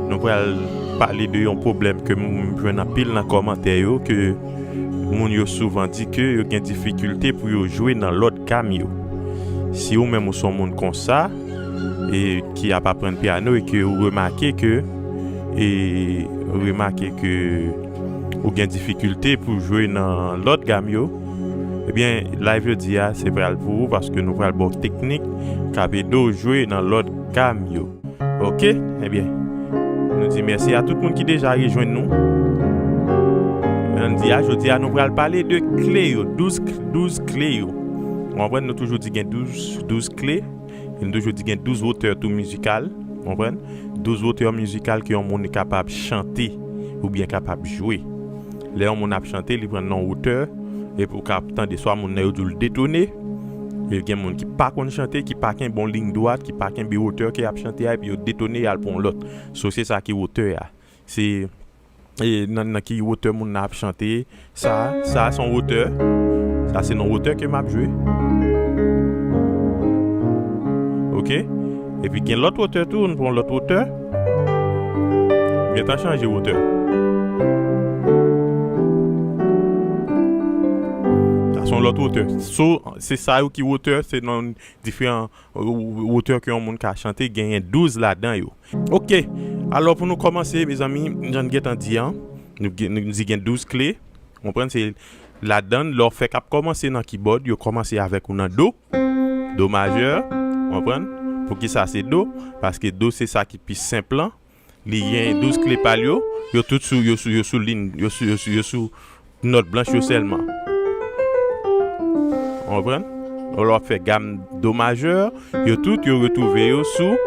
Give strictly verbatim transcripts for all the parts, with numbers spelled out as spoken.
Nou pral pale de yon pwoblèm ke m jwenn anpil nan kòmantè yo, ke moun yo souvan di ke yo gen difikilte pou yo jwe nan lòt gam yo. Si ou menm ou se yon moun konsa, e ki ap aprann pyano e ke ou remake ke, e remake ke ou gen difikilte pou jwe nan lòt gam yo, ebyen, live jodi a, se pral pou ou, paske nou pral ba w teknik k ap ede w jwe nan lòt gam yo. Ok, ebyen, nou di mèsi a tout moun ki deja rejwenn nou. Ann di a, jodi a, nou pral pale de kle yo, douz, douz kle yo. Ou konprann, nou toujou di gen douz, douz kle, e nou toujou di gen douz wotè tou mizikal, ou konprann? Douz wotè mizikal ke yon moun kapab chante oubyen kapab jwe. Lè yon moun ap chante, li pran nan wotè, epi ou ka ap tande swa moun nan yo di w l detone, e gen moun ki pa konn chante, ki pa kenbe yon liy dwat, ki pa kenbe wotè ke y ap chante a, epi yo detone, y al pran yon lòt. So, se sa ki wotè a. Se, e, nan, nan ki wotè moun nan ap chante. Sa, sa se yon wotè. Sa se nan wotè ke m ap jwe. Ok? Epi gen lòt wotè tou, nou pran lòt wotè. Gentan chanje wotè. Sa se yon lòt wotè. So, se sa yo ki wotè, se nan diferan, e, wotè ke yon moun ka chante, genyen douz ladan yo. Ok, alò pou nou kòmanse, mezanmi, jan n gentan di an, nou gen, nou di gen douz kle, ou konprann, se ladan, lè w fèk ap kòmanse nan kibòd, yo kòmanse avèk ou nan do, do majè, ou konprann? Poukisa se do? Paske do se sa ki pi senp lan, li gen douz kle pa l yo, yo tout sou, yo sou, yo sou liy, yo sou, yo sou, yo sou nòt blanch yo sèlman. Ou konprann? Lè w ap fè gam do majè, yo tout, yo retwouve yo sou,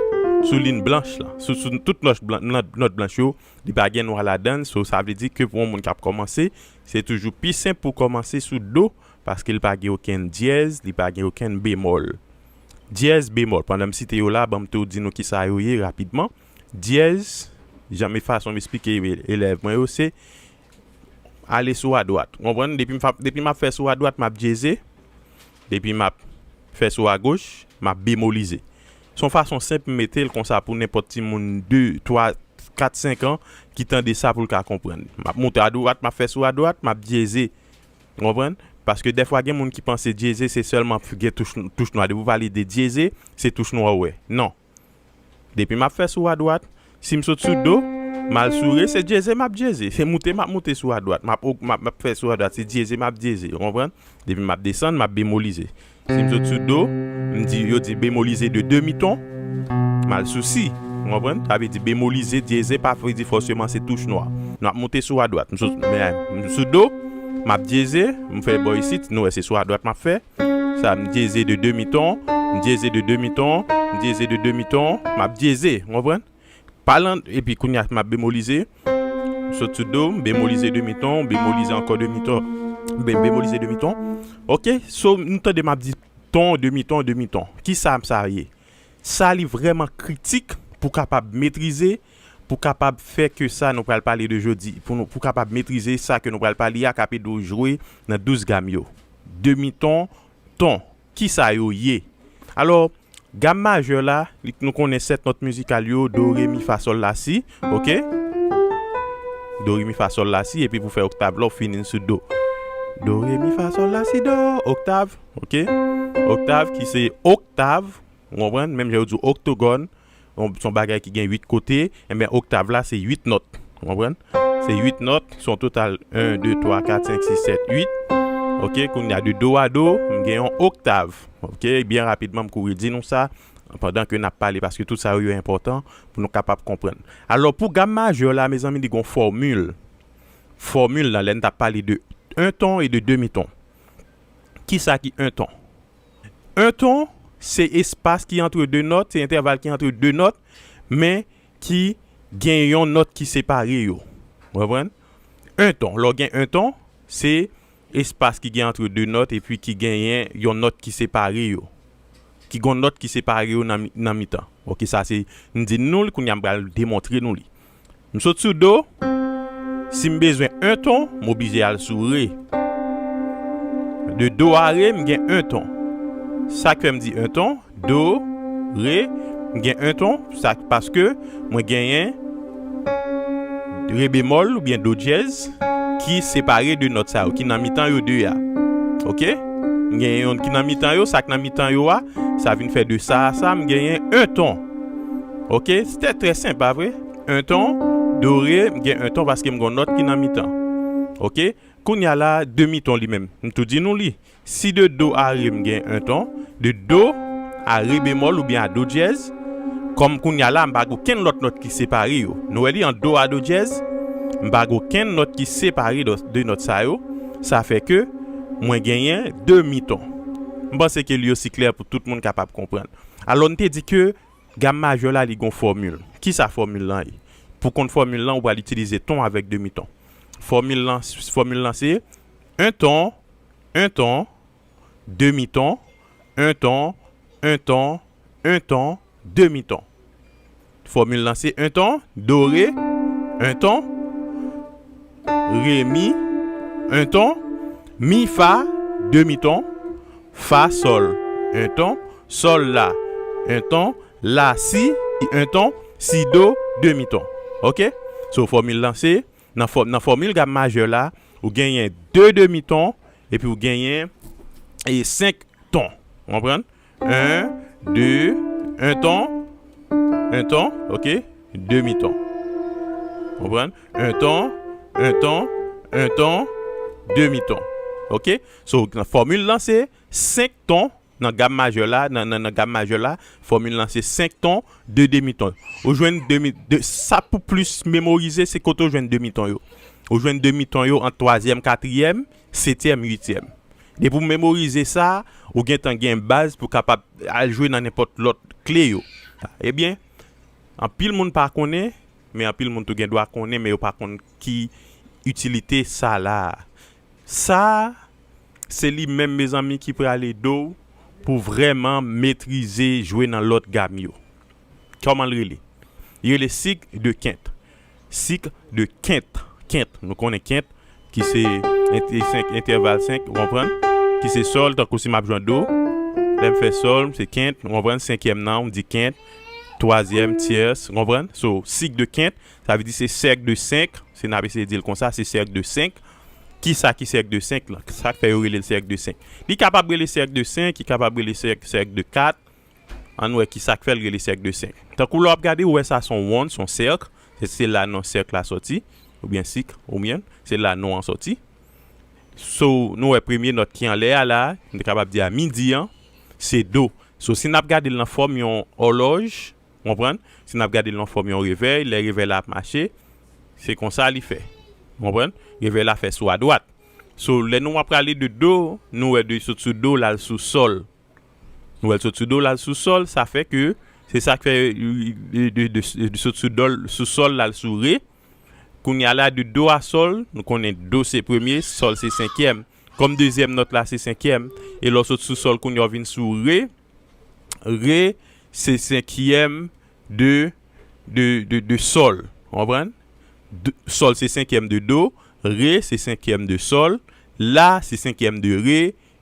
sou liy blanch lan, sou, sou tout nòt blan-, nòt, nòt blanch yo, li pa gen nwa ladan l, so sa vle di ke pou yon moun k ap kòmanse, se toujou pi senp pou kòmanse sou do, paske li pa gen okenn dyèz, li pa gen okenn bemòl. Dyèz, bemòl, pandan m site yo la, ban m tou di nou kisa yo ye rapidman. Dyèz, jan m, fason m esplike elèv mwen yo, se ale sou adwat. Ou konprann? Depi m fa-, depi m ap fè sou adwat, m ap dyeze. Depi m ap fè sou agoch, m ap bemolize. Se yon fason senp m mete l konsa pou nenpòt timoun de, twa, kat, senk an ki tande sa pou l ka konprann. M ap monte adwat, m ap fè sou adwat, m ap dyeze. Ou konprann? Paske dèfwa gen moun ki panse dyeze se sèlman f-, gen touch, touch nwa. Depi w pale de dyeze, se touch nwa w wè. Non. Depi m ap fè sou adwat, si m sot sou do, m al sou re, se dyeze m ap dyeze. Se moute m ap moute sou adwat. M ap, m ap, m ap fè sou adwat, se dyeze m ap dyeze. Ou konprann? Depi m ap desann, m ap bemolize. Si m sot sou do, m di, yo di bemolize de demi ton, m al sou si. Ou konprann? Sa vle di bemolize, dyeze, pa vle di fòseman se touch nwa. Nou ap monte sou adwat. M sot, m, m sou do, m ap dyeze, m fè bò isit, nou wè se sou adwat m ap fè. Sa, m dyeze de demi ton, m dyeze de demi ton, m dyeze de demi ton, m ap dyeze, ou konprann? Palan, epi kounye a, m ap bemolize. M sot sou do, m bemolize demi ton, m bemolize ankò demi ton, m be-, bemolize demi ton. Ok, so, nou tande m ap di ton, demi ton, demi ton. Kisa sa ye? Sa li vrèman kritik pou kapab metrize, pou kapab fè ke sa nou pral pale de jodi, pou nou, pou kapab metrize sa ke nou pral pale a, k ap ede w jwe nan douz gam yo. Demi ton, ton, kisa yo ye? Alò, gam majè la, li, nou konnen sèt nòt mizikal yo, do, re, mi, fa, sòl, la, si, ok? Do, re, mi, fa, sòl, la, si, epi pou fè oktav la, w fini sou do. Do, re, mi, fa, sòl, la, si, do, oktav, ok? Oktav ki se oktav, ou konprann? Menm jan yo di oktogòn, yon, se yon bagay ki gen uit kote, enben oktav la se uit nòt. Ou konprann? Se uit nòt, se yon total en, de, twa, kat, senk, sis, sèt, uit. Ok, kounye a de do a do, m gen yon oktav. Ok, byen rapidman, m kouri di nou sa, pandan ke n ap pale, paske tout sa yo, yo enpòtan pou nou kapab konprann. Alò, pou gam majè la, mezanmi, li gen yon fòmil. Fòmil la, lè n t ap pale de en ton e de demi ton. Kisa ki en ton? En ton, se espas ki antre de nòt, se entèval ki antre de nòt, men ki gen yon nòt ki separe yo. Ou konprann? En ton, lè w gen en ton, se espas ki gen antre de nòt epi ki genyen yon nòt ki separe yo. Ki gen yon nòt ki separe yo nan mi-, nan mitan. Ok, sa se, m di nou l, kounye a m pral demontre nou li. M sot sou do. Si m bezwen en ton, m oblije al sou re. De do a re, m gen en ton. Sa k fè m di en ton, do, re, m gen en ton, sa k, paske mwen genyen re bemòl oubyen do dyèz ki separe de nòt sa yo, ki nan mitan yo de a. Oke? M genyen yonn ki nan mitan yo, sa k nan mitan yo a, sa vin fè de sa a sa, m genyen en ton. Oke? Se trè senp, pa vre? En ton, do, re, m gen en ton paske m gen yon nòt ki nan mitan. Oke? Kounye a la, demi ton li menm. M tou di nou li. Si de do a re m gen en ton, de do a re bemòl oubyen a do dyèz, kòm kounye a la m pa gen okenn lòt nòt ki separe yo. Nou wè li an do a do dyèz, m pa gen okenn nòt ki separe de, de nòt sa yo, sa fè ke mwen genyen demi ton. M panse ke li osi klè pou tout moun kapab konprann. Alò n te di ke gam majè la li gen yon fòmil. Kisa fòmil lan ye? Pou konn fòmil lan, ou pral itilize ton avèk demi ton. Fòmil lan, fòmil lan se en ton, en ton, demi ton, en ton, en ton, en ton, demi ton. Fòmil lan se en ton, do, re, en ton, re, mi, en ton, mi, fa, demi ton, fa, sòl, en ton, sòl, la, en ton, la, si, en ton, si, do, demi ton. Oke? So, fòmil lan se, nan fò-, nan fòmil gam majè la, ou genyen de demi ton, epi ou genyen e senk ton. Ou konprann? En, de, en ton, en ton, oke? Demi ton. Ou konprann? En ton, en ton, en ton, demi ton. Oke? So, nan fòmil lan se senk ton nan gam majè la, nan, nan, nan gam majè la, fòmil lan se senk ton, de demi ton. Ou jwenn demi, de, sa pou plis memorize, se kote ou jwenn demi ton yo. Ou jwenn demi ton yo ant twazyèm, katriyèm, setyèm, uityèm. Depi w memorize sa, ou gentan gen baz pou kapab al jwe nan nenpòt lòt kle yo. Ebyen, anpil moun pa konnen, men anpil moun tou gen dwa konnen, men yo pa konn ki itilite sa la a. Sa a, se li menm, mezanmi, ki pral ede w pou vrèman metrize jwe nan lòt gam yo. Kòman l rele? Li rele sik de kent. Sik de kent. Kent, nou konnen kent, ki se ent-, senk, entèval senk, ou konprann? Ki se sòl, tankou si m ap jwe do. Lè m fè sòl, se kent, ou konprann? Senkyèm nan, ou di kent. Twazyèm, tyès, ou konprann? So, sik de kent, sa vle di se sèk de senk, si n ap eseye di l konsa, se sèk de senk. Kisa ki sèk de senk lan? Sa k fè yo rele l sèk de senk? Li kapab rele sèk de senk, li kapab rele sèk, sèk de kat. Ann wè kisa k fè l rele sèk de senk. Tankou lè w ap gade, ou wè sa se yon wonn, se yon sèk. Se, se la non sèk la sòti, oubyen sik, oubyen se la non an sòti. So, nou wè premye nòt ki anlè a la, nou te kapab di a midi an, se do. So, si n ap gade l nan fòm yon òlòj, ou konprann? Si n ap gade l nan fòm yon revèy, lè revèy la ap mache, se konsa li fè. Ou konprann? Revèy la fè sou adwat. So, lè nou ap prale de do, nou wè de sot sou do, l al sou sòl. Nou wè l sot sou do, l al sou sòl, sa fè ke se sa k fè, de, de, de, de sot sou do, sou sòl, l al sou re. Kounye a la, de do a sòl, nou konnen do se premye, sòl se senkyèm. Kòm dezyèm nòt la se senkyèm, e lè w sot sou sòl, kounye a w vin sou re, re se senkyèm de, de, de, de sòl. Ou konprann? De, sòl se senkyèm de do, re se senkyèm de sòl, la se senkyèm de re,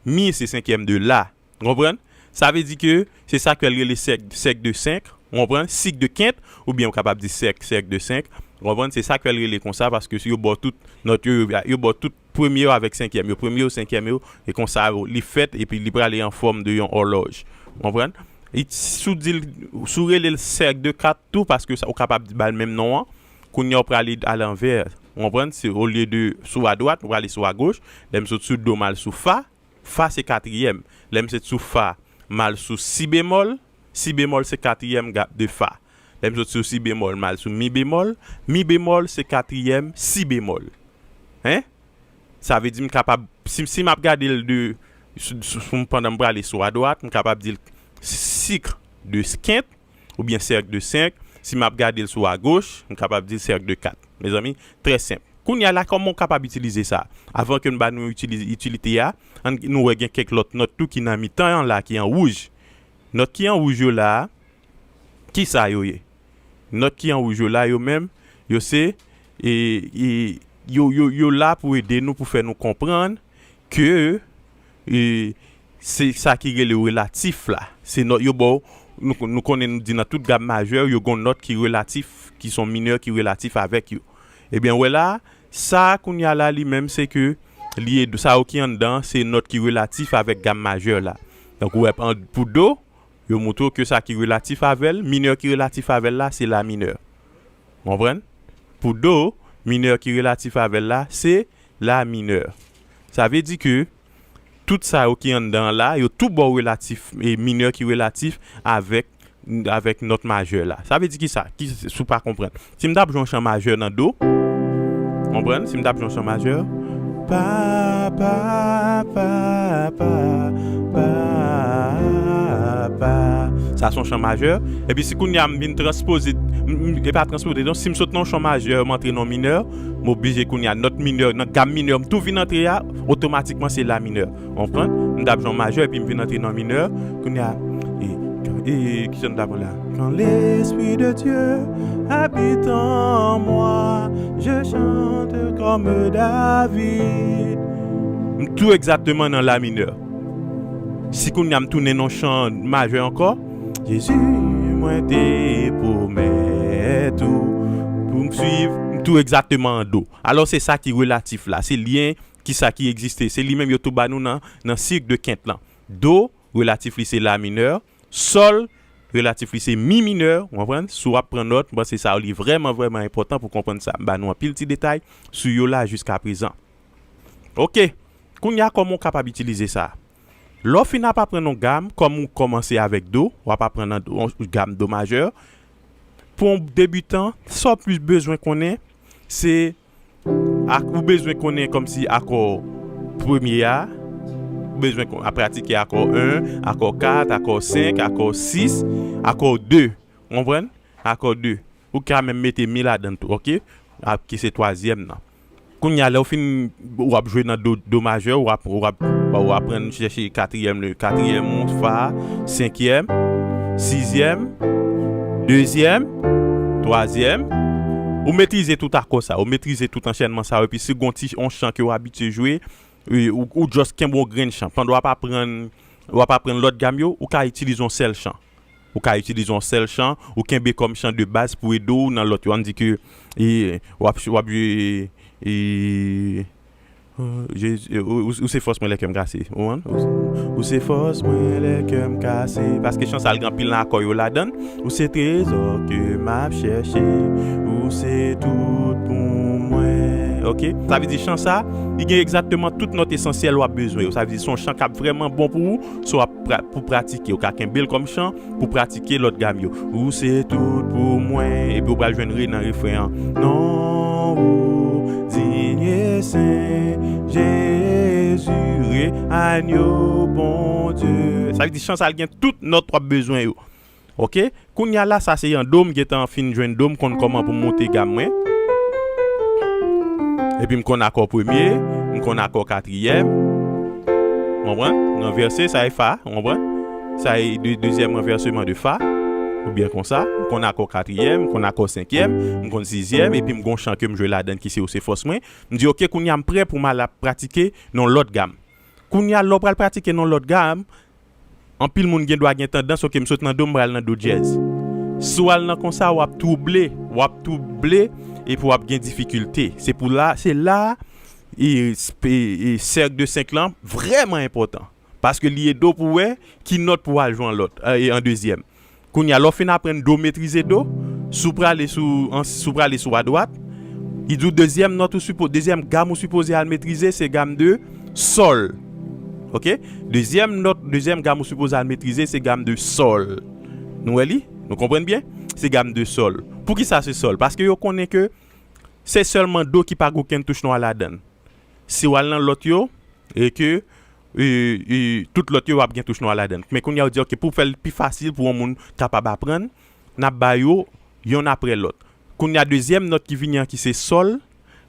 mi se senkyèm de la. Ou konprann? Sa vle di ke se sa k fè l rele sèk, sèk de senk, ou konprann? Sik de kent, oubyen ou kapab di sèk, sèk de senk. Ou konprann? Se sa k fè l rele konsa, paske si yo ba w tout nòt yo, yo, yo ba w tout premye yo avèk senkyèm yo, premye yo, senkyèm yo, e konsa li fèt, epi li prale an fòm de yon òlòj. Ou konprann? E si w di l, si w rele l sèk de kat tou, paske sa, ou kapab ba l menm non an, kounye a w prale alanvè. Ou konprann? Se olye de sou adwat, ou prale sou agoch. Lè m sot sou do, m al sou fa. Fa se katriyèm. Lè m sot sou fa, m al sou si bemòl. Si bemòl se katriyèm ga-, de fa. Lè m sot sou si bemòl, m al sou mi bemòl. Mi bemòl se katriyèm si bemòl. Hein? Sa vle di m kapab, si, si m ap gade l de, sou, sou, sou, pandan m prale sou adwat, m kapab di l sik de kent, oubyen sèk de senk. Si m ap gade l sou agoch, m kapab di l sèk de kat. Mezanmi, trè senp. Kounye a la, kòman w kapab itilize sa? Avan ke n ba nou itilize, itilite a, ann, nou wè gen kèk lòt nòt tou ki nan mitan an la, ki an wouj. Nòt ki an wouj yo la a, kisa yo ye? Nòt ki an wouj yo la, yo menm, yo se, e, e, yo, yo, yo la pou ede nou, pou fè nou konprann ke, e, se sa ki rele relatif la. Se nòt yo ba w, nou, nou konnen, nou di nan tout gam majè, yo gon nòt ki relatif, ki son minè, ki relatif avèk yo. Ebyen, wè la, sa kounye a la, li menm, se ke li e sa yo ki anndan, se nòt ki relatif avèk gam majè la. Donk, ou wè, an- pou do, yo montre w ke sa ki relatif avè l, minè ki relatif avè l la, se la minè. Konprann? Pou do, minè ki relatif avè l la, se la minè. Sa vle di ke tout sa yo ki anndan an la, yo tou ba w relatif, e minè ki relatif avèk, avèk nòt majè la. Sa vle di ki sa? Ki, si w pa konprann. Si m t ap jwe yon chan majè nan do, konprann? Si m t ap jwe yon chan majè, pa, pa, pa, pa, pa, pa. Sa se yon chan majè. Epi si kounye a m vin transpoze, m- m- e pa transpoze, donk si m sot nan yon chan majè, m antre nan minè, m oblije kounye a nòt minè, nan gam minè, m tou vin antre a, otomatikman se la minè. Ou konprann? M t ap jwe yon majè, epi m vin antre nan minè. Kounye a, e, e, ki jan m t ap la? Quand l'Esprit de Dieu habite en moi, je chante comme David. M tou egzakteman nan la minè. Si kounye a m tounen nan chan majè ankò, Jezi, mwen te pwomèt ou pou m swiv, m tou egzakteman an do. Alò, se sa ki relatif la, se lyen ki sa ki egziste, se li menm yo tou ba nou nan, nan sik de kent lan. Do, relatif li se la minè, sòl, relatif li se mi minè, ou konprann? Si w ap pran nòt, m panse sa li vrèman, vrèman enpòtan pou konprann sa. M ba nou anpil ti detay sou yo la jiska prezan. Oke, kounye a kòman w kapab itilize sa? Lè w fin ap aprann yon gam, kòm ou kòmanse avèk do, w ap aprann an do, yon gam do majè. Pou yon debitan, sa w plis bezwen konnen, se ak, ou bezwen konnen kòmsi akò premye a, ou bezwen kon- a pratike akò en, akò kat, akò senk, akò sis, akò de. Ou konprann? Akò de. Ou ka menm mete mi ladan l tou, oke? A, ki se twazyèm nan. Kounye a, lè w fin, w ap jwe nan do, do majè, w ap, w ap, w ap aprann chèche katriyèm, le katriyèm ou fa, senkyèm, sizyèm, dezyèm, twazyèm. Ou metrize tout akò sa, ou metrize tout anchènman sa, epi si gon ti, on chan ke w abitye jwe, e, ou, ou just kenbe yon grenn chan. Pandan w ap aprann, w ap aprann lòt gam yo, ou ka itilize yon sèl chan. Ou ka itilize yon sèl chan, ou kenbe kòm chan de baz pou ede w nan lòt yo. Ann di ke, e, w ap, w ap jwe, e, o, Jezi, ou, ou, ou se fòs mwen lè kè m kase. Ou konprann? Ou, ou se fòs mwen lè kè m kase. Paske chan sa l gen anpil nan akò yo ladan l. Ou se trezò ke m ap chèche. Ou se tout pou mwen. Oke? Sa vle di chan sa, li gen egzakteman tout nòt esansyèl w ap bezwen yo. Sa vle di se yon chan k ap vrèman bon pou ou, si w ap pra- pou pratike. Ou ka kenbe l kòm chan pou pratike lòt gam yo. Ou se tout pou mwen. Epi ou pral jwenn re nan refren an. Non ou digne sen, Jezi, re, agno Bondye. Sa vle di chan sa l gen tout nòt w ap bezwen yo. Oke? Kounye a la, sa se yon do, m gentan fin jwenn do, m konn kòman pou m monte gam mwen. Epi m konn akò premye, m konn akò katriyèm. Konprann? Ranvèse, sa e fa, konprann? Sa e de, dezyèm ranvèseman de fa, oubyen konsa. M konn akò katriyèm, m konn akò senkyèm, m konn sizyèm, epi m gon chan ke m jwe ladan ki se ou se fòs mwen. M di, oke, kounye a m prè pou m al ap pratike nan lòt gam. Kounye a, lè w pral pratike nan lòt gam, anpil moun gen dwa gen tandans, oke, m sot nan do, m pral nan do dyèz. Si w al nan konsa, w ap twouble, w ap twouble, epi w ap gen difikilte. Se pou la, se la, e, sp- e, sèk de senk lan vrèman enpòtan. Paske li ede w pou w wè ki nòt pou w al jwe an lòt, e, an dezyèm. Kounye a, lè w fin aprann do metrize do, si w prale sou, an, si w prale sou adwat, li di w dezyèm nòt ou sipo, dezyèm gam ou sipoze al metrize, se gam de sòl. Oke? Dezyèm nòt, dezyèm gam ou sipoze al metrize, se gam de sòl. Nou wè li? Nou konprann byen? Se gam de sòl. Poukisa se sòl? Paske yo konnen ke se sèlman do ki pa gen okenn touch nwa ladan l. Si w al nan lòt yo, e ke, e, e, tout lòt yo ap gen touch nwa ladan l. Men kounye a, yo di, oke, pou fè l pi fasil pou yon moun kapab aprann, n ap ba yo yonn apre lòt. Kounye a, dezyèm nòt ki vini an, ki se sòl,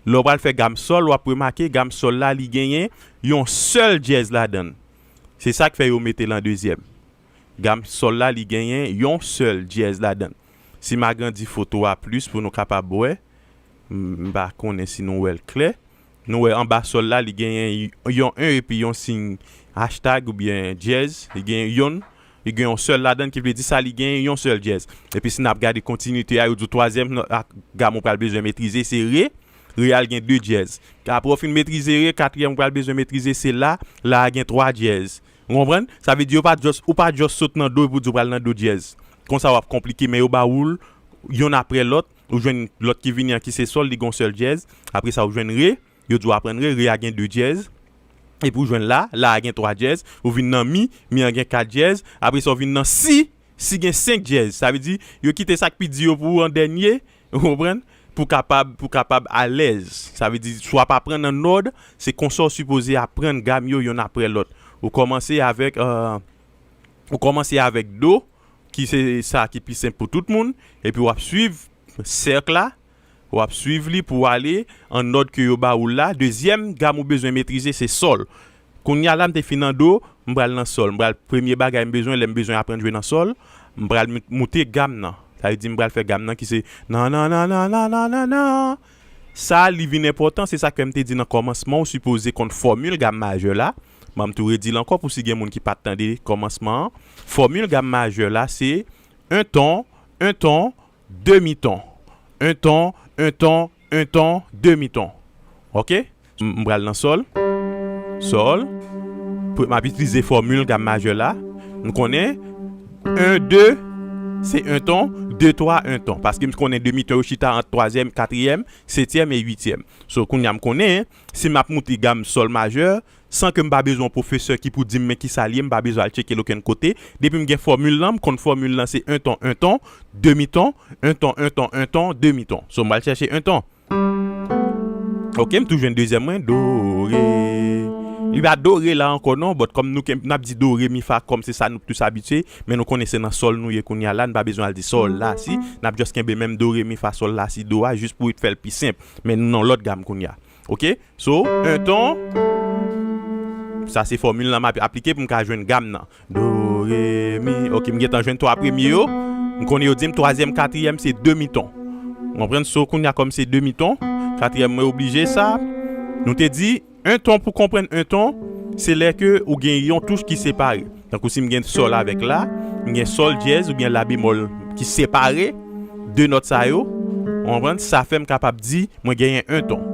lè w pral fè gam sòl, w ap remake gam sòl la, li genyen yon sèl dyèz ladan l. Se sa k fè yo mete l an dezyèm. Gam sòl la, li genyen yon sèl dyèz ladan l. Si m agrandi foto a plis pou nou kapab wè, m, m pa konnen si nou wè l klè. Nou wè anba sòl la, li genyen y- yon en epi yon siy hashtag oubyen dyèz. Li genyen yonn, li gen yon sèl ladan l, ki vle di sa, li genyen yon sèl dyèz. Epi si n ap gade kontinite a, yo di w twazyèm nòt ak gam ou pral bezwen metrize, se re. re a l gen de dyèz. Apre w fin metrize re, katriyèm ou pral bezwen metrize se la, la a gen twa dyèz. Ou konprann? Sa vle di yo pa just, ou pa just sot nan do epi w di w pral nan do dyèz. Konsa w ap konplike, men yo ba ou l yonn apre lòt, ou jwenn lòt ki vini an ki se sòl, li gon sèl dyèz. Apre sa, ou jwenn re, yo di w aprann re, re a gen de dyèz. Epi ou jwenn la, la a gen twa dyèz, ou vin nan mi, mi an gen kat dyèz, apre sa ou vin nan si, si gen senk dyèz. Sa vle di, yo kite sa k pi di yo pou ou an dènye, ou konprann? Pou kapab, pou kapab alèz. Sa vle di, si w ap aprann an nòd, se konsa w sipoze aprann gam yo yonn apre lòt. Ou kòmanse avèk, euh, ou kòmanse avèk do, ki se sa ki pi senp pou tout moun, epi w ap swiv sèk la, w ap swiv li pou w ale an nòd ke yo ba ou la. Dezyèm gam ou bezwen metrize se sòl. Kounye a la, m te fin nan do, m pral nan sòl. M pral, premye bagay m bezwen, lè m bezwen aprann jwe nan sòl, m pral mout-, moute gam nan. Sa vle di m pral fè gam nan ki se nan, nan, nan. Sa, li vin enpòtan, se sa ke m te di nan kòmansman, ou sipoze konn fòmil gam majè la. Ban m tou redi l ankò pou si gen moun ki pa t tande kòmansman an. Fòmil gam majè la, se un ton, un ton, demi ton. Un ton, un ton, un ton, demi ton. Ok? M, m pral nan sòl. Sòl. Pou, m ap itilize fòmil gam majè la. M konnen un, de, se un ton, de, twa, un ton. Paske m konnen demi ton yo chita ant twazyèm, katriyèm, setyèm e uityèm. So, kounye a m konnen, si m ap moute gam sòl majè, san ke m pa bezwen yon pwofesè ki pou di m men kisa l ye, m pa bezwen al tcheke l okenn kote. Depi m gen fòmil lan, m konn fòmil lan se un ton, un ton, demi ton, un ton, un ton, un ton, demi ton. So, m pral chèche un ton. Ok, m tou jwenn dezyèm mwen, do, re. Li pa do, re la ankò non, but kòm nou, n ap di do, re, mi, fa, kòm se sa nou plis abitye, men nou konnen se nan sòl nou ye kounye a la, n pa bezwen al di sòl, la, si, n ap just kenbe menm do, re, mi, fa, sòl, la, si, do a, jis pou fè l pi senp. Men nou nan lòt gam kounye a. Ok? So, un ton, sa se fòmil lan m ap aplike pou m ka jwenn gam nan. Do, re, mi. Ok, m gentan jwenn twa premye yo. M konnen yo di m twazyèm, katriyèm se demi ton. Ou konprann? So, kounye a kòm se demi ton, katriyèm mwen oblije sa. Nou te di, un ton, pou konprann un ton, se lè ke ou gen yon touch ki separe. Tankou si m gen sòl avèk la, m gen sòl dyèz oubyen la bemòl ki separe de nòt sa yo, ou konprann? Sa fè m kapab di mwen genyen un ton.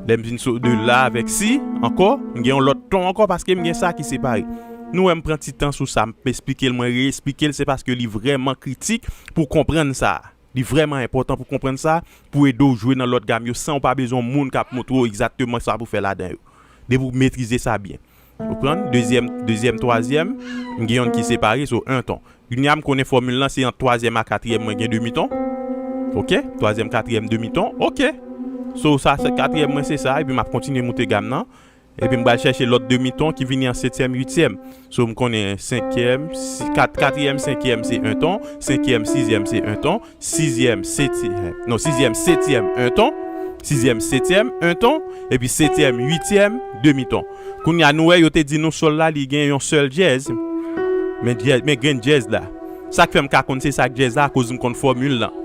Lè m vin sou de la avèk si, ankò, m gen yon lòt ton ankò paske m gen sa ki separe. Nou wè m pran ti tan sou sa, m esplike l, mwen reesplike l, se paske li vrèman kritik pou konprann sa. Li vrèman enpòtan pou konprann sa, pou ede w jwe nan lòt gam yo san w pa bezwen yon moun k ap montre w egzakteman sa pou fè ladan yo. Depi w metrize sa byen. Ou konprann? Dezyèm, dezyèm, twazyèm, m gen yonn ki separe, so un ton. Kounye a m konnen fòmil lan, se ant twazyèm a katriyèm mwen gen demi ton. Ok? Twazyèm, katriyèm, demi ton. Ok. So, sa, se katriyèm mwen, se sa, epi m ap kontinye moute gam nan. Epi m pral chèche lòt demi ton ki vini an setyèm, uityèm. So, m konnen senkyèm, si, kat, katriyèm, senkyèm, se un ton. Senkyèm, sizyèm, se un ton. Sizyèm, setyèm, non, sizyèm, setyèm, un ton. Sizyèm, setyèm, un ton. Epi setyèm, uityèm, demi ton. Kounye a, nou wè, yo te di nou sòl la, li gen yon sèl dyèz. Men dyèz, men grenn dyèz la. Sa k fè m ka konn se sa k dyèz la, akoz m konn fòmil lan.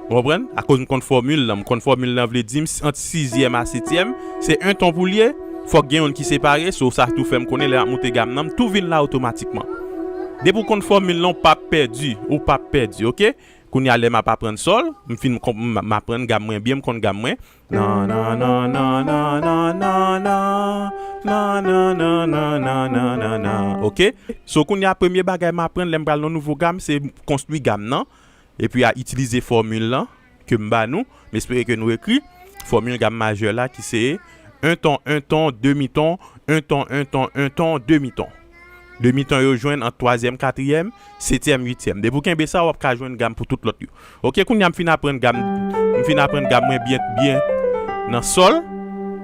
Ou konprann? Akoz m konn fòmil lan. M konn fòmil lan vle di m, ant sizyèm a setyèm, se un ton pou l ye. Fòk gen youn ki separe, so sa tou fè m konnen lè m ap moute gam nan, m tou vin la otomatikman. Depi w konn fòmil lan, w p ap pèdi, ou p ap pèdi, ok? Kounye a, lè m ap aprann sòl, m fin konp-, m, m aprann gam mwen byen, m konn gam mwen. Nan, nan, nan, nan, nan, nan, nan, nan. Nan, nan, nan, nan, nan, nan, nan, nan. Ok? So, kounye a, premye bagay m aprann lè m pral nan nouvo gam, se konstwi gam nan. Epi a itilize fòmil lan ke m ba nou. M espere ke nou ekri. Fòmil gam majè la ki se un ton, un ton, demi ton, un ton, un ton, un ton, demi ton. Demi ton yo jwenn ant twazyèm, katriyèm, setyèm, uityèm. Depi w kenbe sa, w ap ka jwenn gam pou tout lòt yo. Ok, kounye a m fin aprann gam, m fin aprann gam mwen byen, byen nan sòl.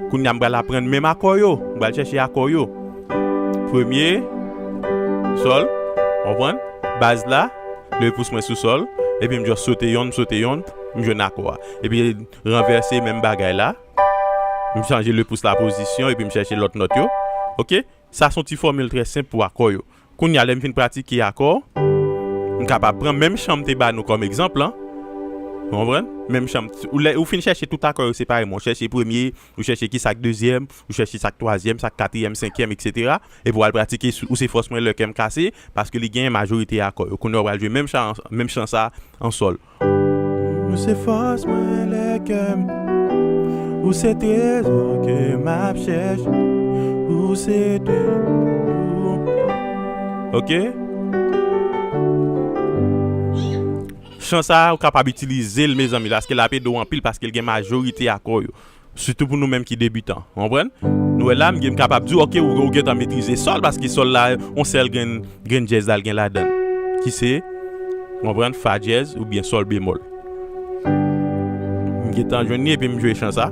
Kounye a m pral aprann menm akò yo. M pral chèche akò yo. Premye, sòl, konprann? Baz la, leve pous mwen sou sòl, epi m just sote yonn, m sote yonn, m jwenn akò a. Epi ranvèse menm bagay la, m chanje leve pous la pozisyon, epi m chèche lòt nòt yo. Ok? Sa se yon ti fòmil trè senp pou akò yo. Kounye a, lè m fin pratike akò, m kapab pran menm chan m te ba nou kòm egzanp lan. Ou konprann? Menm chan m, ou lè, ou fin chèche tout akò yo separeman. Ou chèche premye, ou chèche ki sa k dezyèm, ou chèche sa k twazyèm, sa k katriyèm, senkyèm, etsetera. Epi w al pratike sou, ou se fòs mwen lè kè m kase, paske li genyen majorite akò yo. Kounye a, w al jwe menm chan, menm chan sa an sòl. Ou se fòs mwen lè kè m Ou se trezò ke m ap chèche. Ou se trezò. Ok? Chan sa a, ou kapab itilize l, mezanmi, paske l ap ede w anpil, paske l gen majorite akò yo. Sitou pou nou menm ki debitan. Ou konprann? Nou wè la, m gen, m kapab di w, ok, ou, ou gentan metrize sòl, paske sòl la, yon sèl grenn, grenn djèz la, l gen ladan l. Ki se, ou konprann, fa djèz oubyen sòl bemòl. M gentan jwenn li epi m jwe chan sa.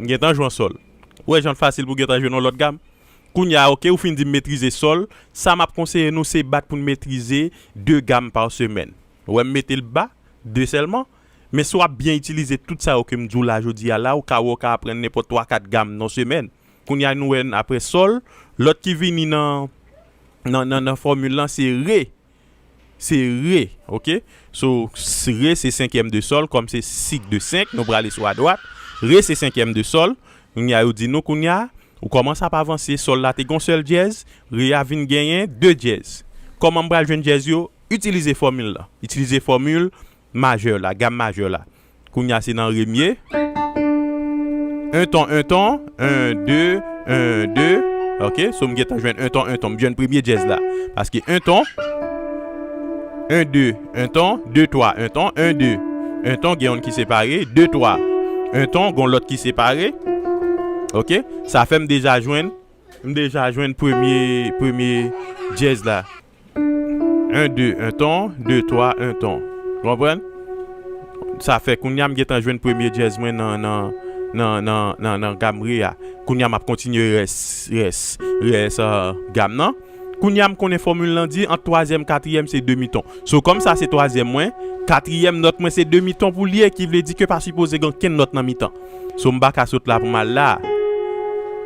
M gentan jwe an sòl. Ou wè jan l fasil pou w gentan jwe nan lòt gam? Kounye a, ok, ou fin di m metrize sòl, sa m ap konseye nou, se bat pou n metrize de gam pa semèn. Ou wè m mete l ba, de sèlman. Men si w ap byen itilize tout sa yo ke m di w la jodi a la, ou ka wè w ka aprann nenpòt twa kat gam nan semèn. Kounye a, nou wè n apre sòl, lòt ki vini nan, nan, nan, nan fòmil lan, se re. Se re, ok? So, s-, re se senkyèm de sòl, kòm se sik de senk, nou prale sou adwat. Re se senkyèm de sòl. Kounye a, yo di nou, kounye a, ou kòmanse ap avanse, sòl la te gon sèl djèz, re a vin genyen de djèz. Kòman m pral jwenn djèz yo? Itilize fòmil lan. Itilize fòmil majè la, gam majè la. Kounye a se nan re m ye. En ton, en ton, en, de, en, de. Ok, so m gentan jwenn en ton, en ton. M jwenn premye djèz la. Paske en ton, en, de, en ton, de, twa, en ton, en, de. En ton, gen youn ki separe, de, twa. En ton, gon lòt ki separe. Ok, sa fè m deja jwenn, m deja jwenn premye, premye djèz la. En, de, en ton, de, twa, en ton. Konprann? Sa fè kounye a m gentan jwenn premye djèz mwen nan, nan, nan, nan, nan, nan gam re a. Kounye a m ap kontinye rès, rès, rès, ah, gam nan. Kounye a m konnen fòmil lan di ant twazyèm, katriyèm se demi ton. So, kòm sa se twazyèm mwen, katriyèm nòt mwen se demi ton pou l ye, ki vle di ke pa sipoze gen okenn nòt nan mitan. So, m pa ka sot la pou m al la.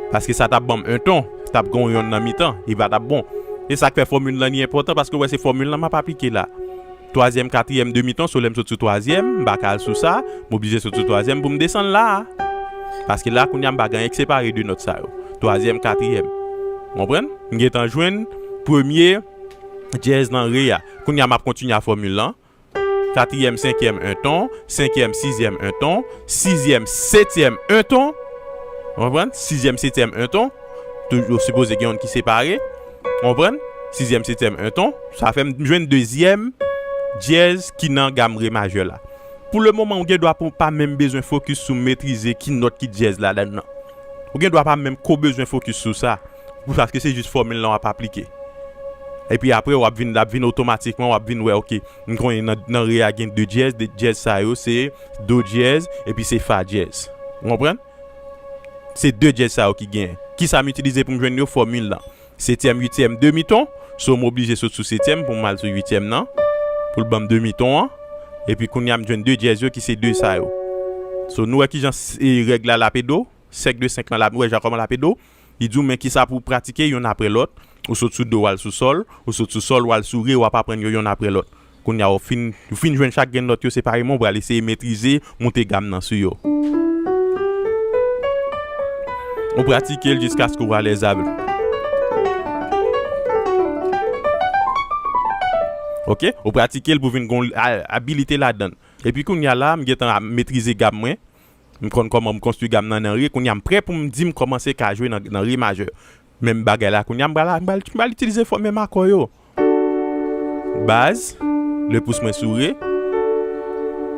Paske sa t ap ban m en ton, t ap gen yon nan mitan, li pa t ap bon. E sa k fè fòmil lan li enpòtan, paske w wè se fòmil lan m ap aplike la. Twazyèm, katriyèm, demi ton, so lè m sot sou twazyèm, m pa ka al sou sa, m oblije sot sou twazyèm pou m desann la a. Paske la, kounye a, m pa gen anyen k separe de nòt sa yo. Twazyèm, katriyèm. Konprann? M gentan jwenn premye djèz nan re a. Kounye a, m ap kontinye a fòmil lan. Katriyèm, senkyèm, en ton. Senkyèm, sizyèm, en ton. Sizyèm, setyèm, en ton. Konprann? Sizyèm, setyèm, en ton. Toujou sipoze gen youn ki separe. Konprann? Sizyèm, setyèm, en ton. Sa fè m jwenn dezyèm djèz ki nan gam re majè la. Pou le moman, ou gen dwa pou pa menm bezwen fokis sou metrize ki nòt ki djèz ladan nan. Ou gen dwa pa menm ko bezwen fokis sou sa. Pou, paske se jis fòmil lan w ap aplike. Epi apre, w ap vin, l ap vin otomatikman, w ap vin wè, ok, m konnen nan, nan re a gen de djèz, de djèz sa yo, se do djèz, epi se fa djèz. Ou konprann? Se de djèz sa yo ki genyen. Kisa m itilize pou m jwenn yo? Fòmil lan. Setyèm, uityèm, demi ton. So, m oblije sot sou setyèm pou m al sou uityèm nan. Pou l ban m demi ton an. Epi kounye a, m jwenn de djèz yo ki se de sa yo. So, nou wè kijan s-, e, règ la l ap ede w. Sèk de senk lan, l ap, nou wè jan kòman l ap ede w. Li di w, men kisa pou w pratike, yonn apre lòt. Ou sot sou do, w al sou sòl. Ou sot sou sòl, w al sou re, w ap aprann yo yonn apre lòt. Kounye a, w fin, w fin jwenn chak grenn nòt yo separeman, w pral eseye metrize, moute gam nan sou yo. Ou pratike l jiskaske w alèz avè l. Ok? Ou pratike l pou vin gon a-, abilite ladan l. Epi kounye a la, m gentan ap metrize gam mwen. M konn kòman m konstwi gam nan nan re. Kounye a, m prè pou m di m kòmanse ka jwe nan, nan re majè. Menm bagay la, kounye a, m pral, m pral, m pral itilize fò menm akò yo. Baz, le pous mwen sou re.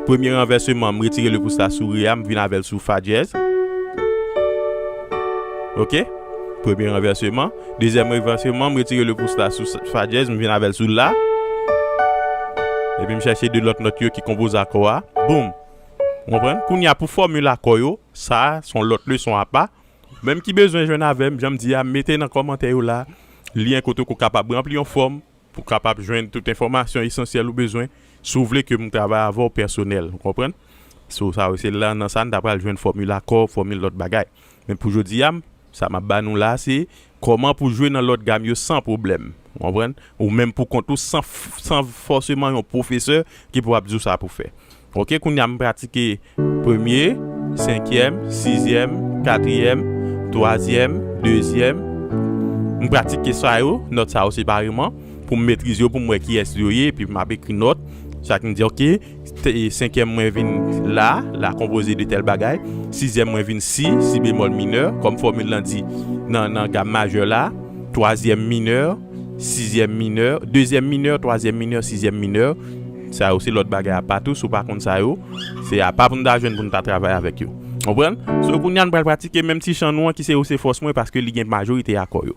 Premye ranvèseman, m retire le pous la sou re a, m vin avè l sou fa djèz. Ok? Premye ranvèseman. Dezyèm ranvèseman, m retire le pous la sou s-, fa djèz, m vin avè l sou la. Epi m chèche de lòt nòt yo ki konpoze akò a. Boum! Ou konprann? Kounye a, pou fòmil akò yo, sa a, se yon lòt leson apa. Menm ki bezwen jwenn avè m, jan m di a, mete nan kòmantè yo la, lyen kote ke w kapab ranpli yon fòm pou w kapab jwenn tout enfòmasyon esansyèl ou bezwen, si w vle ke m travay avè w pèsonèl, ou konprann? So, sa yo, se la, nan sa, n ta pral jwenn fòmil akò, fòmil lòt bagay. Men pou jodi a, m, sa m ap ba nou la, se kòman pou jwe nan lòt gam yo san pwoblèm. Ou konprann? Ou menm pou kont ou, san f-, san fòseman yon pwofesè ki pou ap di w sa pou fè. Ok, kounye a m pratike premye, senkyèm, sizyèm, katriyèm, twazyèm, dezyèm. M pratike sa yo, nòt sa yo separeman, pou m metrize yo, pou m wè kiyès yo ye, epi m ap ekri nòt. Sa k m di, oke, te- senkyèm mwen vin la, la konpoze de tèl bagay. Sizyèm mwen vin si, si bemòl minè, kòm fòmil lan di nan, nan gam majè la, twazyèm minè, sizyèm minè, dezyèm minè, twazyèm minè, sizyèm minè. Sa yo se lòt bagay apa tou, si w pa konn sa yo, se apa pou n ta jwenn pou n ta travay avèk yo. Konprann? So, kounye a n pral pratike menm ti chan nou an ki se Ou se fòs mwen, paske li gen majorite akò yo.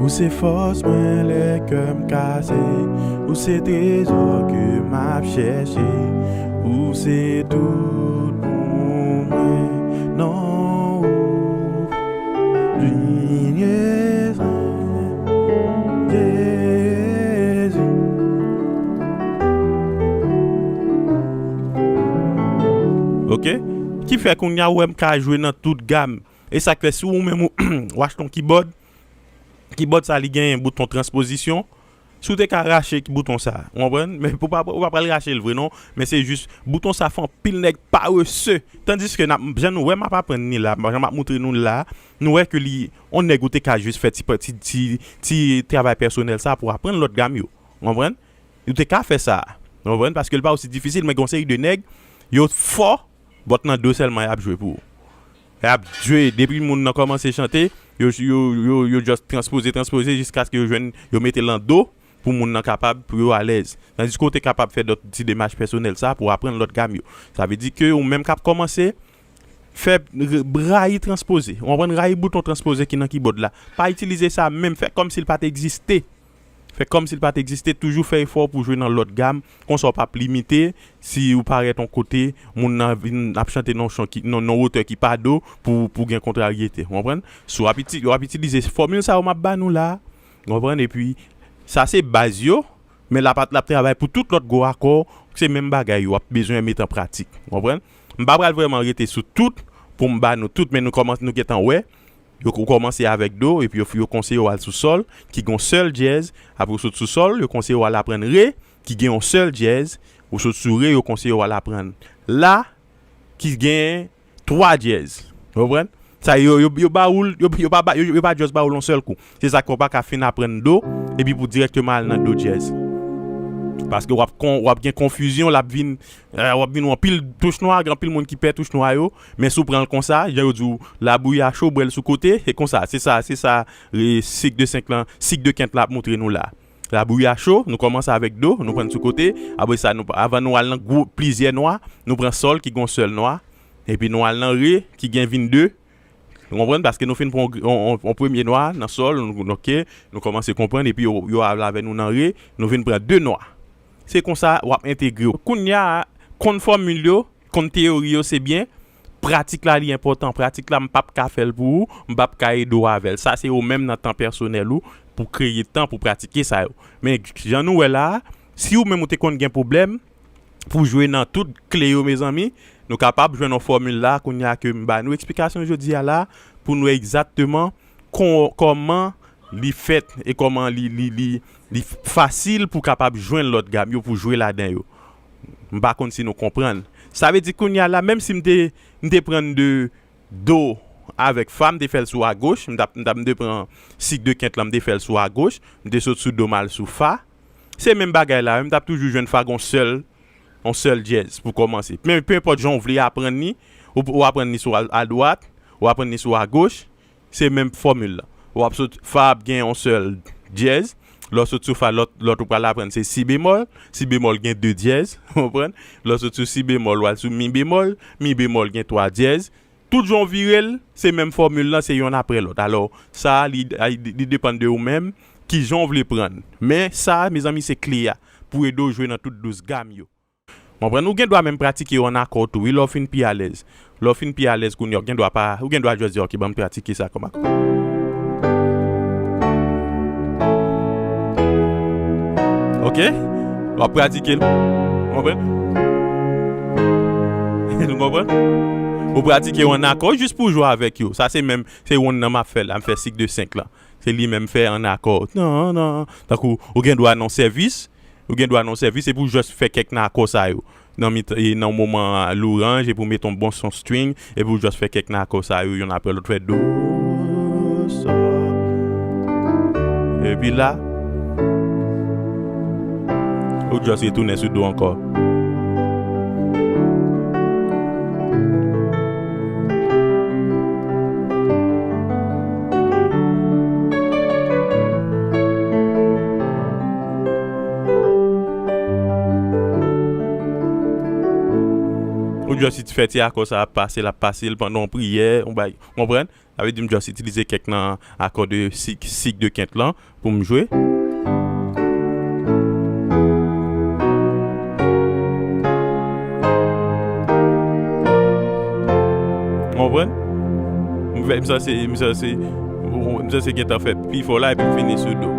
Ou se fòs mwen lè kè m kase, ou se trezò ke m ap chèche, ou se tout pou mwen, non ou pli rezon, Jezi. Ok? Ki fè kounye a ou wè m ka jwe nan tout gam. E sa k fè si ou menm ou, ou achte yon kibòd, kibòd sa li gen bouton transpozisyon. Si w te ka rache bouton sa, ou konprann? Men pou pa, ou pa pral rache l vre non, men se jis bouton sa fè anpil nèg parese. Tandiske n ap, jan nou wè m ap aprann ni la, jan m ap moutre nou la, nou wè ke li, yon nèg ou te ka jis fè ti, ti, ti, ti travay pèsonèl sa pou aprann lòt gam yo. Ou konprann? Ou te ka fè sa. Ou konprann? Paske l pa osi difisil, men gen yon seri de nèg, yo fò, but nan do sèlman y ap jwe pou ou. Y ap jwe, depi moun nan kòmanse chante, yo, yo, yo, yo just transpoze, transpoze, jiskaske yo jwenn, yo mete l an do, pou moun nan kapab, pou yo alèz. Tandiske w te kapab fè dòt ti demach pèsonèl sa pou aprann lòt gam yo. Sa vle di ke ou menm k ap kòmanse, fè r-, rayi transpoze. Ou konprann? Rayi bouton transpoze ki nan kibòd la. Pa itilize sa menm, fè kòmsi l pa t egziste. Fè kòmsi l pa t egziste, toujou fè efò pou jwe nan lòt gam, konsa w p ap limite, si ou parèt yon kote, moun nan vin ap chante nan yon chan ki, nan, nan wotè ki pa do, pou, pou gen kontraryete. Ou konprann? Si w ap iti-, w ap itilize fòmil sa yo m ap ba nou la, ou konprann? Epi, sa se baz yo, men l ap, l ap travay pou tout lòt gwo akò, se menm bagay yo, w ap bezwen mete an pratik. Ou konprann? M pa pral vrèman rete sou tout, pou m ba nou tout, men nou kòmanse, nou gentan wè, Yo, ou kòmanse avèk do, epi yo, yo konseye w al sou sòl, ki gen yon sèl dyèz. Apre ou sot sou sòl, yo konseye w al aprann re, ki gen yon sèl dyèz. Ou sot sou re, yo konseye w al aprann la, ki gen twa dyèz. Ou konprann? Sa yo, yo, yo ba ou l, yo, yo pa ba, yo, yo pa just ba ou l yon sèl kou. Se sa k fè w pa ka fin aprann do, epi pou dirèkteman al nan do dyèz. Paske w ap kon-, w ap gen konfizyon, l ap vin, eh, w ap vin wè anpil touch nwa, gen anpil moun ki pè touch nwa yo, men si w pran l konsa, jan yo di w, labouyi a cho, bwè l sou kote, e konsa, se sa, se sa, e, sik de senk lan, sik de kent la ap moutre nou la. Labouyi a cho, nou kòmanse avèk do, nou pran l sou kote, apre sa, nou, avan nou al nan gwo, plizyè nwa, nou pran sòl ki gen yon sèl nwa, epi nou al nan re, ki gen vin de, Ou konprann? Paske nou fin pran yon, yon, yon, yon premye nwa nan sòl, nou, nou, ok, nou kòmanse konprann, epi yo, yo al avè nou nan re, nou vin pran de nwa. Se konsa w ap entegre yo. Kounye a, konn fòmil yo, konn teyori yo, se byen. Pratik la, li enpòtan. Pratik la, m p ap ka fè l pou ou, m p ap ka ede w avè l. Sa, se ou menm nan tan pèsonèl ou pou kreye tan pou pratike sa yo. Men, jan nou wè la a, si ou menm ou te konn gen pwoblèm, pou jwe nan tout kle yo, mezanmi, nou kapab jwenn yon fòmil la, kounye a ke m ba nou eksplikasyon jodi a la, pou nou wè egzakteman kon-, kòman li fèt e kòman li, li, li, li fasil pou kapab jwenn lòt gam yo, pou jwe ladan yo. M pa konn si nou konprann. Sa vle di kounye a la, menm si m te, m te pran de do avèk fa, m te fè l sou agoch, m t ap, m t ap, m te pran sik de kent lan, m te fè l sou agoch, m te sot sou do m al sou fa. Se menm bagay la, m t ap toujou jwenn fa gon sèl, yon sèl dyèz pou kòmanse. Men, pe enpòt jan w vle aprann li, ou, ou aprann li sou a, adwat, ou aprann li sou agoch, se menm fòmil la. W ap sot, fa ap gen yon sèl dyèz, lè w sot sou fa, lòt, lòt ou pral aprann se si bemòl, si bemòl gen de dyèz, ou konprann? Lè w sot sou si bemòl, w al sou mi bemòl, mi bemòl gen twa dyèz, Tout jan w vire l, se menm fòmil lan, se yonn apre lòt. Alò, sa a, li, li, li depann de ou menm, ki jan w vle pran l. Men sa a, mezanmi, se kle a, pou ede w jwe nan tout douz gam yo. Konprann? Ou gen dwa menm pratike yo an akò tou, wi, lè w fin pi alèz. Lè w fin pi alèz kounye a, ou gen dwa pa, ou gen dwa just di, "Ok, ban m pratike sa kòm akò." Ok? W ap pratike l. Konprann? Nou konprann? Ou pratike yo an akò jis pou w jwe avèk yo. Sa se menm, se wonn nan m ap fè la. M fè sik de senk lan. Se li menm fè an akò. Non, non. Tankou, ou gen dwa nan sèvis. Ou gen dwa nan sèvis. Se pou jis fè kèk nan akò sa yo. nan mitan, e nan moman louranj, epi w mete yon bon son string, epi w just fè kèk nan akò sa yo, yonn apre lòt, fè do, so. Epi la, ou just retounen sou do ankò. Ou just fè ti akò sa ap pase, l ap pase l pandan yon priyè, yon bay, w konprann? Sa vle di m just itilize kèk nan akò de sik, sik de kent lan pou m jwe. Konprann? M fè, m sanse, m sanse, m sanse gentan fè pi fò la epi m fini sou do.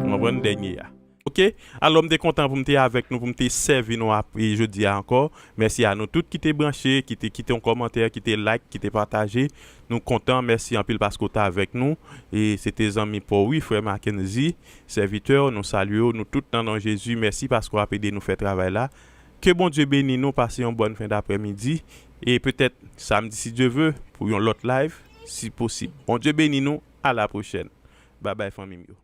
Konprann? Dènye a. Ok? Alò, m te kontan pou m te avèk nou, pou m te sèvi nou ap-, e jodi a ankò. Mèsi a nou tout ki te branche, ki te kite yon kòmantè, ki te like, ki te pataje. Nou kontan, mèsi anpil paske w t avèk nou. E se te zanmi pa w, wi, frè Mackenzie, sèvitè, nou salye w, nou tout nan non Jezi. Mèsi paske w ap ede nou fè travay la. Ke Bondye beni nou, pase yon bòn fen daprèmidi. E petèt samdi, si Dye ve, pou yon lòt live, si posib. Bondye beni nou, a la pwochèn. Babay, fanmi m yo.